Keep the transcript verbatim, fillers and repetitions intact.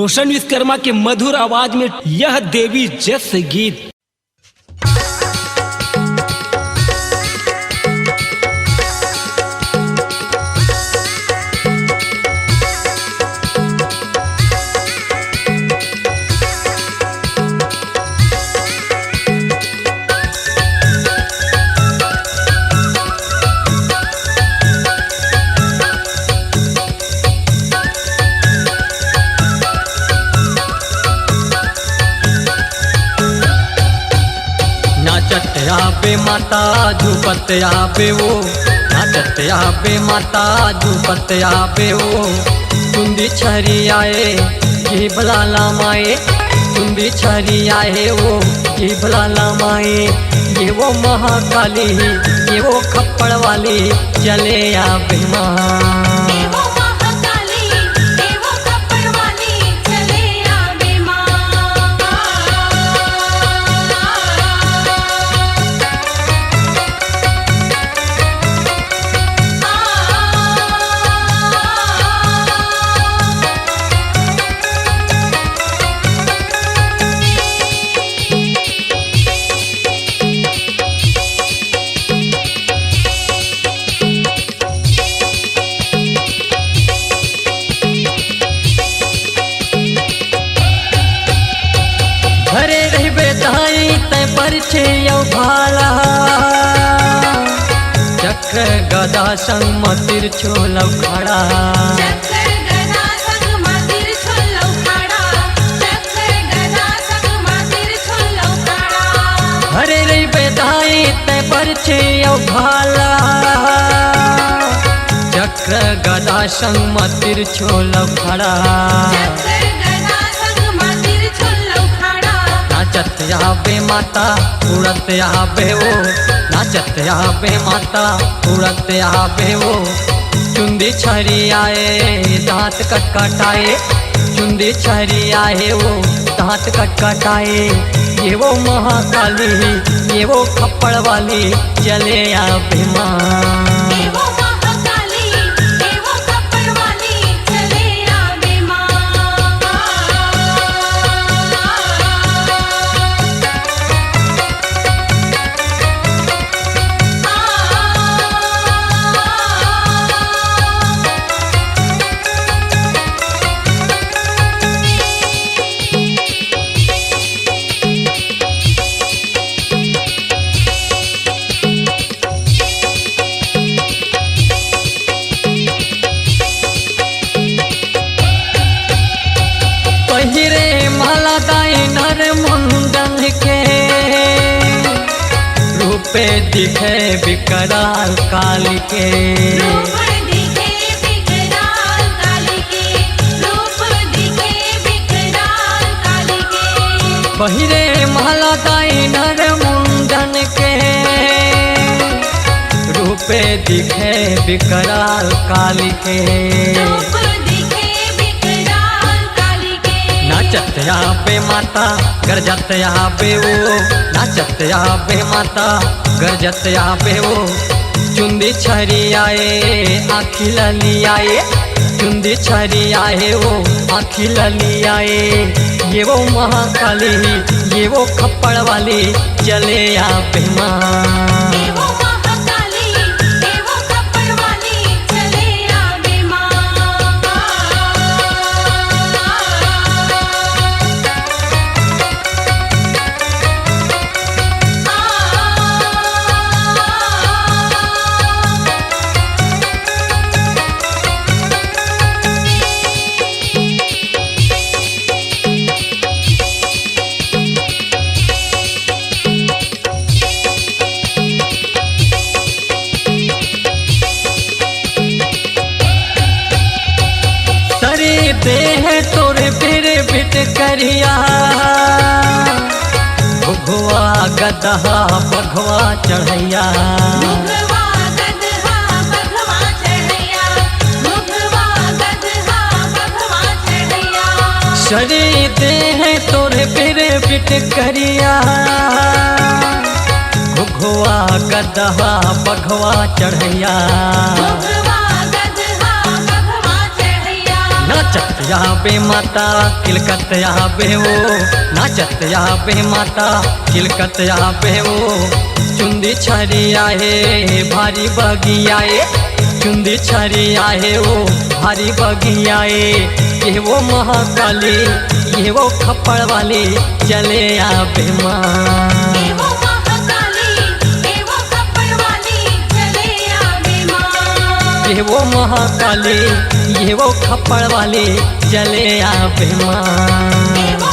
भूषण विश्वकर्मा के मधुर आवाज में यह देवी जस गीत। नाचत आबे माता, झूपत आबे वो, नाचत आबे माता, झूपत आबे वो। चुंदी छरी आए, ये बलाला माए, चुंदी छरी आए वो, ये बलाला माए। ये वो महाकाली, ये वो खप्पड़ वाली, चले आबे माँ। ये वो महाकाली, ये वो खप्पड़ वाली, चले आबे माँ। धरे रहिबे दाई तै परछी अउ भाला, चक्र गदा संग म तिरछुल अउ खड़ा। चक्र गदा संग म तिरछुल अउ खड़ा, चक्र गदा संग म तिरछुल अउ खड़ा। धरे रहिबे दाई तै परछी अउ भाला, चक्र गदा संग म तिरछुल अउ खड़ा। चक्र गदा संग म तिरछुल अउ खड़ा। नाचत आबे माता, उड़त आबे वो, नाचत आबे माता, उड़त आबे वो। चुंदी छरी आए, दांत कटकटाए, चुंदी छरी आए वो, दांत कटकटाए। ये वो महाकाली, ये वो खप्पड़ वाली, चले आबे माँ। ये वो महाकाली, ये वो खप्पड़ वाली, चले आबे माँ। पहिरे माला दाई नर मुंडन के, रूपे दिखे विकराल काली के। रूप दिखे विकराल काली के, रूप दिखे विकराल काली के। पहिरे माला दाई नर मुंडन के, रूपे दिखे विकराल काली के। रूप दिखे विकराल काली के। नाचत आबे माता, गरजत आबे वो, नाचत आबे माता, गरजत आबे वो। चुंदी छरी आए, आँखी लली आए, चुंदी छरी आए वो, आँखी लली आए। ये वो महाकाली, ये वो खप्पड़ वाली, चले आबे माँ। ये वो महाकाली, ये वो खप्पड़ वाली, चले आबे माँ। सरी देह तोर बिरबिट करिया, घुघुआ गदहा बघवा चढ़ैया। घुघुआ गदहा बघवा चढ़ैया, घुघुआ गदहा बघवा चढ़ैया। सरी देह तोर बिरबिट करिया, घुघुआ गदहा बघवा चढ़ैया। घुघुआ गदहा बघवा चढ़ैया। नाचत आबे माता, किलकत आबे ओ, नाचत आबे माता, किलकत आबे ओ। चुंदी छरिया हे भारी बगिया ए, चुंदी छरिया हे ओ भारी बगिया ए। ये वो महाकाली, ये वो खप्पड़ वाली, चले आबे माँ। ए वो महाकाली, ए वो खप्पड़ वाली, चले आबे माँ। ये वो महाकाली, ये वो खप्पड़ वाली, चले आबे माँ। ए वो